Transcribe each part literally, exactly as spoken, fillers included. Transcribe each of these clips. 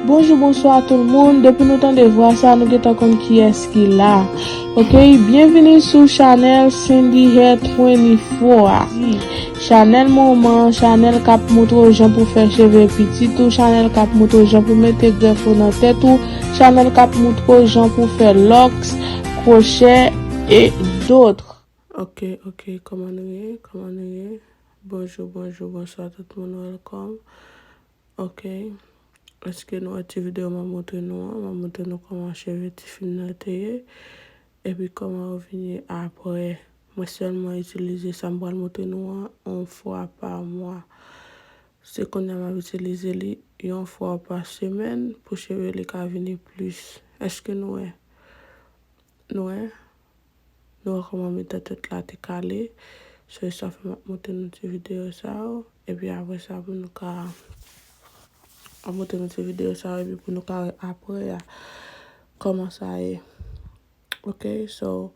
Bonjou, bonswa tout moun. Depi nou tande vwa sa, nou gentan konn kiyès ki la. Ok, byenvini sou chanèl Cindy Hair twenty-four a. Chanèl manman, chanèl k ap moutre w jan pou fè cheve pitit ou, chanèl k ap moutre w jan pou mete grèf ou nan tèt ou, chanèl k ap moutre w jan pou fè lòks, kwochè, e dòt. Ok, ok, kòman nou ye? Kòman nou ye? Bonjou, bonjou, bonswa tout moun, welcome. Ok. Èske nou wè ti videyo m ap montre nou an? M ap montre nou kòman cheve tifi m nan te ye. Epi kòman yo vin ye apre. Mwen sèlman itilize sa m pral montre nou an yon fwa pa mwa. Se kounye a m ap itilize li yon fwa pa semèn pou cheve li ka vini plis. Èske nou wè? Nou wè? Nou wè kòman mitan tèt la te kale. So, e sa fè m ap montre nou ti videyo sa yo. Epi apre sa, pou nou ka, m ap montre nou ti videyo sa yo, epi pou nou ka wè apre a, kòman sa ye. Ok, so,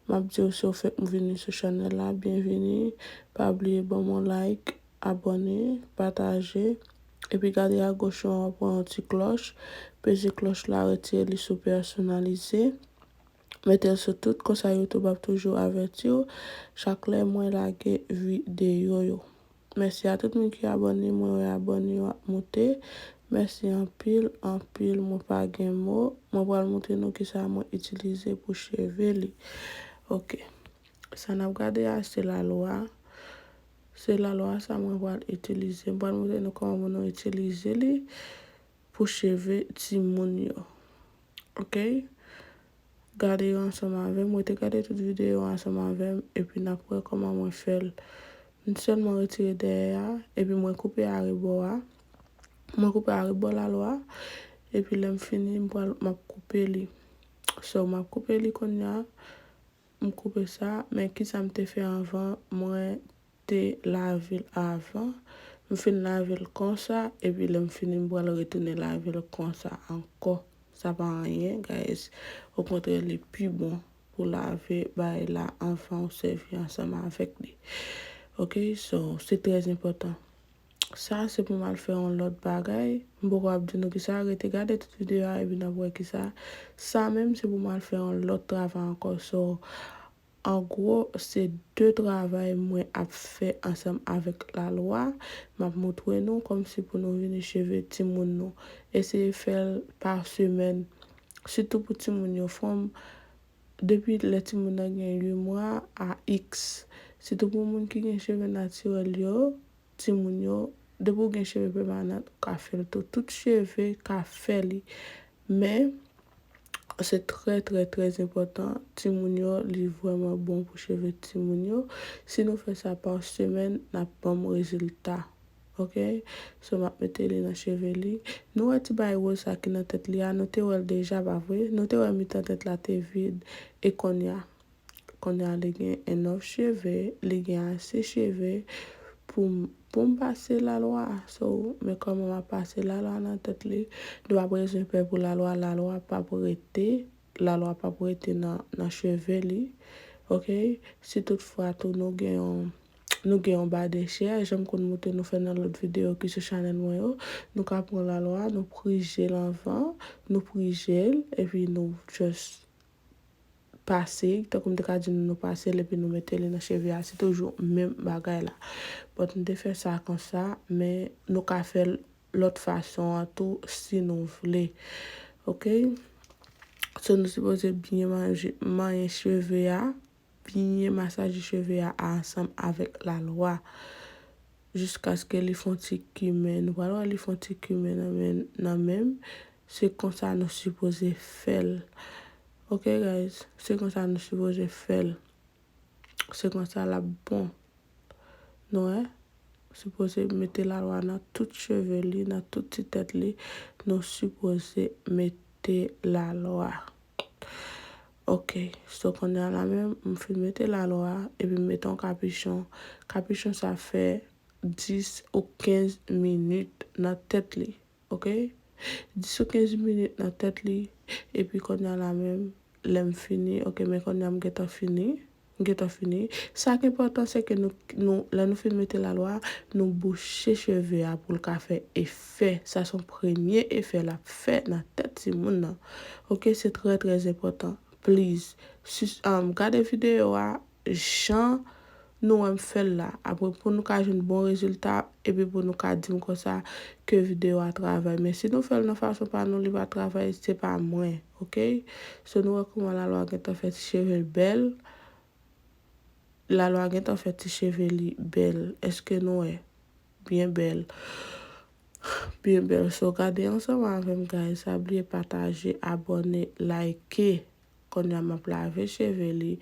m ap di w, si w fèk vini sou chanèl la, byenvini. Pa bliye ban m yon like, abòne, pataje. Epi gade agoch ou an, w ap wè yon ti klòch. Peze klòch la, retire li sou pèsonalize. Mete l sou tout, konsa YouTube ap toujou avèti w chak lè mwen lage videyo yo. Mèsi a tout moun ki abòne, mwen wè abòne yo ap monte. Mèsi anpil, anpil, mwen pa gen mo. Mwen pral montre nou kisa mwen itilize pou cheve li. Ok. Sa n ap gade a, se lalwa. Se lalwa sa mwen pral itilize. Mwen pral montre nou kòman pou nou itilize li pou cheve timoun yo. Ok? Gade yo ansanm avè m, rete gade tout videyo ansanm avè m, epi n ap wè kòman mwen fè l. M sèlman retire dèyè a, epi mwen koupe arebò a. Mwen koupe arebò lalwa, epi lè m fini, m pral, m ap koupe li. So, m ap koupe li kounye a, m koupe sa, men kisa m te fè anvan, mwen te lave l avan. M fin lave l konsa, epi lè m fini, m pral retounen lave l konsa ankò. Sa pa anyen, guys. Okontrè, li pi bon pou lave bagay la anvan ou sèvi ansanm avèk li. Ok, so, se trè enpòtan. Sa, se pou m al fè yon lòt bagay. M poko ap di nou kisa, rete gade tout videyo a, epi n ap wè kisa. Sa menm, se pou m al fè yon lòt travay ankò. So, an gwo, se de travay mwen ap fè ansanm avèk lalwa. M ap montre nou kòmsi pou nou vini cheve timoun nou. Eseye fè l pa semèn. Sitou pou timoun yo, fanm, depi lè timoun nan gen uit mwa a iks. Sitou pou moun ki gen cheve natirèl yo, timoun yo, depi w gen cheve pèmanan, ou ka fè l tou. Tout cheve ka fè li. Men, se trè, trè, trè enpòtan. Timoun yo, li vrèman bon pou cheve timoun yo. Si nou fè sa pa semèn, n ap ban m rezilta. Ok? So, m ap mete li nan cheve li. Nou wè ti bagay woz sa ki nan tèt li a, nou te wè l deja, pa vre? Nou te wè mitan tèt la te vid. E kounye a? Kounye a, li gen enòf cheve, li gen ase cheve pou m, pou m pase lalwa. So, men kòman m ap pase lalwa nan tèt li. Nou pa bezwen pè pou lalwa, lalwa p ap rete, lalwa p ap rete nan, nan cheve li. Ok? Si toutfwa tou nou gen yon, nou gen yon ba de chè, jan m konn montre nou fè nan lòt videyo ki sou chanèl mwen yo, nou ka pran lalwa, nou prije l anvan, nou prije l, epi nou just pase, tankou m te ka di nou, nou pase l epi nou mete li nan cheve a, se toujou menm bagay la. But m te fè sa konsa, men nou ka fè l lòt fason an tou si nou vle. Ok? So, nou sipoze byen manje, manyen cheve a, byen masaje cheve a ansanm avèk lalwa. Jiskaske li fè yon ti kimen. Nou pral wè li fè yon ti kimen nan men, nan men m. Se konsa nou sipoze fè l. Ok, guys? Se konsa nou sipoze fè l. Se konsa l ap bon. Nou wè? Sipoze mete lalwa nan tout cheve li, nan tout ti tèt li. Nou sipoze mete lalwa. Ok, so kounye a la menm, m fin mete lalwa, epi m mete yon kapichon. Kapichon sa fè dis ou kenz minit nan tèt li, ok? Dis ou kenz minit nan tèt li, epi kounye a la menm, lè m fini, ok, men kounye a m gentan fini. Gentan fini. Sa ki enpòtan, se ke nou, nou, lè nou fin mete lalwa, nou bouche cheve a pou l ka fè efè. Sa se yon premye efè l ap fè nan tèt timoun nan. Oke, se trè, trè enpòtan. Please, sis, um, gade videyo a jan nou wè m fè l la. Apre, pou nou ka jwenn bon rezilta, epi pou nou ka di m konsa ke videyo a travay. Men si nou fè l nan fason pa nou, li pa travay, se pa mwen, oke? So, nou wè kòman lalwa gentan fè ti cheve l bèl. Lalwa gentan fè ti cheve li bèl. Èske nou wè? Byen bèl. Byen bèl. So, gade ansanm avè m, guys. Pa bliye pataje, abòne, like. Kounye a m ap lave cheve li.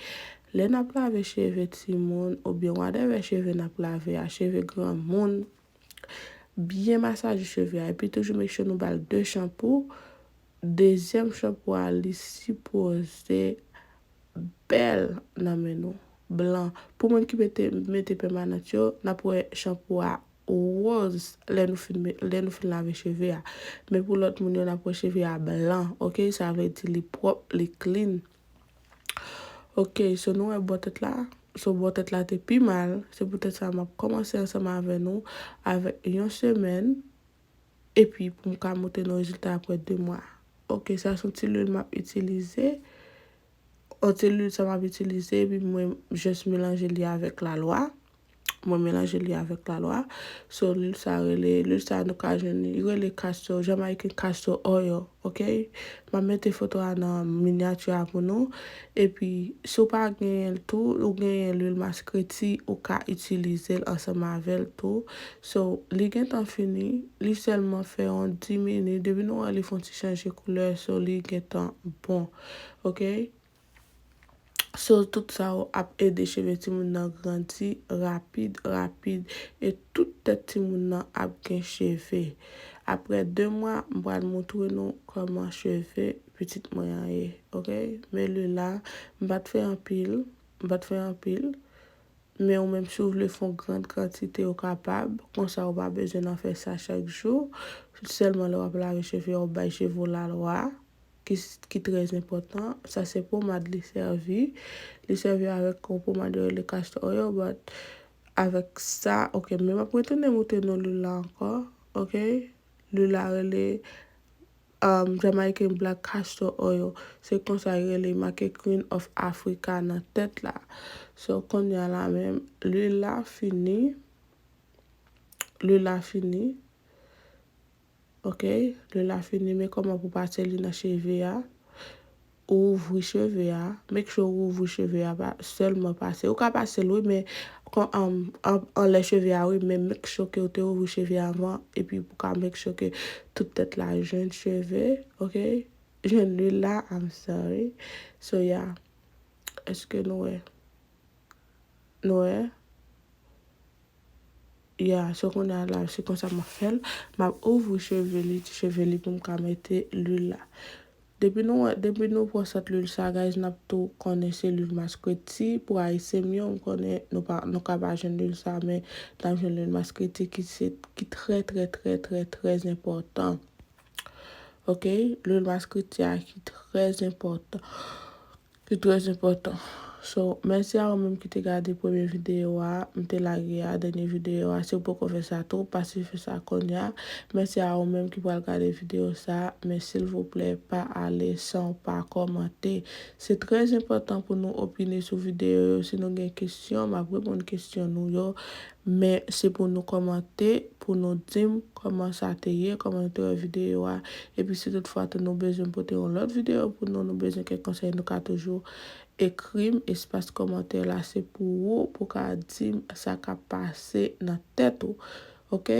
Lè n ap lave cheve timoun, oubyen whatever cheve n ap lave a, cheve granmoun, byen masaje cheve a. Epi toujou make sure nou ba l de chanpou. Dezyèm chanpou a, li sipoze bèl nan men nou, blan. Pou moun ki mete, mete pèmanant yo, n ap wè chanpou a woz lè nou fin, me- lè nou fin lave cheve a. Men pou lòt moun yo, n ap wè cheve a blan, oke? Sa vle di li pwòp, li clean. Oke, so nou wè bò tèt la. So bò tèt la te pi mal. Se poutèt sa m ap kòmanse ansanm avè nou, avèk yon semèn. Epi pou m ka montre nou rezilta apre de mwa. Oke, sa se yon ti lwil m ap itilize. Yon ti lwil sa m ap itilize, epi mwen jis melanje li avèk lalwa. Mwen melanje li avèk lalwa. So, lwil sa rele, lwil sa nou ka jwenn li, li rele castor, Jamaican castor oil, oke? M ap mete foto a nan minyati a pou nou. Epi, si w pa genyen l tou, ou genyen lwil maskreti, ou ka itilize l ansanm avè l tou. So, li gentan fini, li sèlman fè yon dis minit. Depi nou wè li fè yon ti chanje koulè, so, li gentan bon. Oke? So, tout sa yo ap ede cheve timoun nan grandi rapid, rapid. E tout tèt timoun nan ap gen cheve. Apre de mwa, m pral montre nou kòman cheve pitit mwen an ye. Oke? Men lwil la, m pa t fè anpil. M pa t fè anpil. Men ou menm, si w vle fè yon gran kantite, ou kapab. Konsa, ou pa bezwen nan fè sa chak jou. Sèlman lè w ap lave cheve w, bay cheve w lalwa, ki, ki trè enpòtan. Sa se pomad li sèvi. Li sèvi avèk yon pomad yo rele castor oil, but avèk sa, oke, men m ap retounen montre nou lwil la ankò, oke? Lwil la rele um, Jamaican Black Castor Oil. Se konsa yo rele, make Queen of Africa nan tèt la. So, kounye a la menm, lwil la fini. Lwil la fini. Oke, lwil la fini, men kòman pou pase li nan cheve a? Ou ouvri cheve a, make sure ou ouvri cheve a, pa sèlman pase. Ou ka pase l, wi, men kon, um, an, anlè cheve a, wi, men make sure ke ou te ouvri cheve a avan, epi pou ka make sure ke tout tèt la jwenn cheve, oke? Jwenn lwil la, I'm sorry. So, yeah. Èske nou wè? Nou wè? Ya, so kounye a la, se konsa m ap fè l. M ap ouvri cheve li, ti cheve li pou m ka mete lwil la. Depi nou wè, depi nou pran sant lwil sa, guys, n ap tou konnen se lwil maskreti. Pou Ayisyen m yo, m konnen nou pa, nou ka pa jwenn lwil sa, men n ap jwenn lwil maskreti ki se, ki trè, trè, trè, trè, trè enpòtan. Oke? Lwil maskreti a ki trè enpòtan. Ki trè enpòtan. So, mèsi a ou menm ki te gade premye videyo a, m te lage a, dènye videyo a. Si w poko fè sa tou, pase fè sa kounye a. Mèsi a ou menm ki pral gade videyo sa, men silvouplè, pa ale san w pa kòmante. Se trè enpòtan pou nou opine sou videyo yo. Si nou gen kesyon, m ap reponn kesyon nou yo. Men se pou nou kòmante, pou nou di m kòman sa te ye, kòman nou te wè videyo a. Epi si toutfwa tou nou bezwen pote yon lòt videyo pou nou, nou bezwen kèk konsèy, nou ka toujou ekri m. Espas kòmantè la, se pou ou, pou ka di m sa k ap pase nan tèt ou. Oke?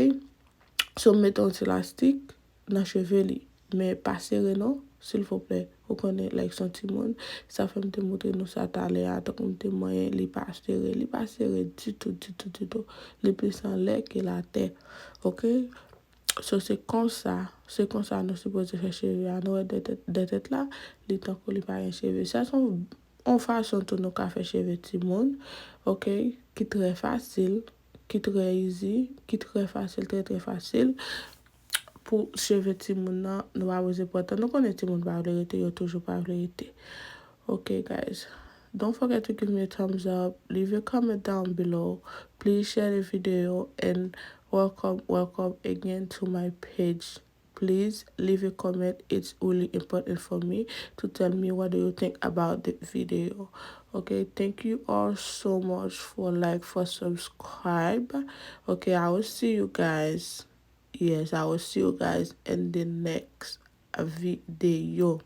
So, m mete yon ti lastik nan cheve li. Men pa sere non, silvouplè. Ou konnen, like, se yon timoun. Sa fè m te montre nou sa talè a, tankou m te manyen, li pa sere, li pa sere ditou, ditou, ditou. Li plis anlè ke l atè. Oke? So, se konsa, se konsa nou sipoze fè cheve a. Nou wè dè tèt, dè tèt la, li tankou li pa gen cheve. Sa se yon, yon fason tou nou ka fè cheve timoun, oke, ki trè fasil, ki trè easy, ki trè fasil, trè, trè fasil. Pou cheve timoun nan, nou pa bezwen pran tan. Nou konnen timoun pa vle rete, yo toujou pa vle rete. Oke, guys. Don't forget to give me a thumbs up, leave a comment down below. Please share the video and welcome, welcome again to my page. Please leave a comment. It's really important for me to tell me what do you think about the video. Okay, thank you all so much for like, for subscribe. Okay, I will see you guys. Yes, I will see you guys in the next video.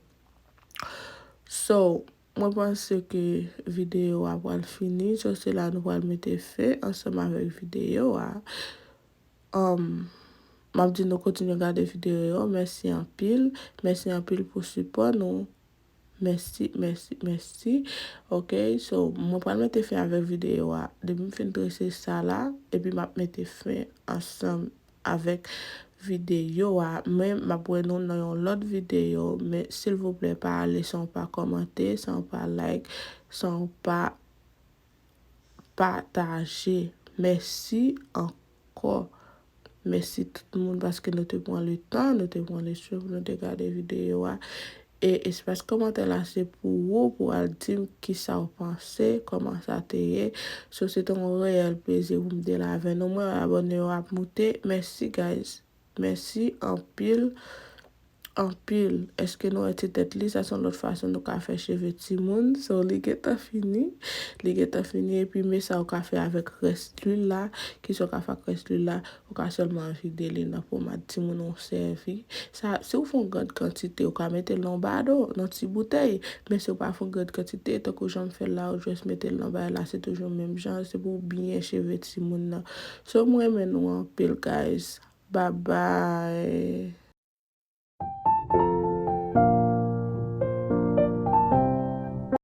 So, mwen panse ke videyo a pral fini. So, se la nou pral mete fen ansanm avèk videyo a. Um, m ap di nou kontinye gade videyo yo. Mèsi anpil. Mèsi anpil pou sipò nou. Mèsi, mèsi, mèsi. Ok, so, mwen pral mete fen avèk videyo a. Depi m fin trese sa la, epi m ap mete fen ansanm avèk videyo a. Men m ap wè nou nan yon lòt videyo. Men silvouplè, pa ale san w pa kòmante, san w pa like, san w pa pataje. Mèsi ankò. Mèsi tout moun paske nou te pran le tan, nou te pran le swen pou nou te gade videyo a. E espas kòmantè la se pou ou, pou al di m kisa w panse, kòman sa te ye. So, se te yon reyèl plezi pou m te la avè nou. Mwen, abòne yo ap moute. Mèsi, guys. Mèsi anpil, anpil. Èske nou wè ti tèt li? Sa se yon lòt fason nou ka fè cheve timoun. So, li gentan fini. Li gentan fini. Epi, men sa ou ka fè avèk rès lwil la. Kisa ou ka fè ak rès lwil la? Ou ka sèlman vide li nan pomad timoun ou sèvi. Sa, si ou fè yon grann kantite, ou ka mete l nan yon bado, nan ti boutèy. Men si ou pa fè yon grann kantite, tankou jan m fè l la, ou jis mete l nan bay la, se toujou menm jan, se pou byen cheve timoun nan. So, mwen renmen nou anpil, guys. Bye bye.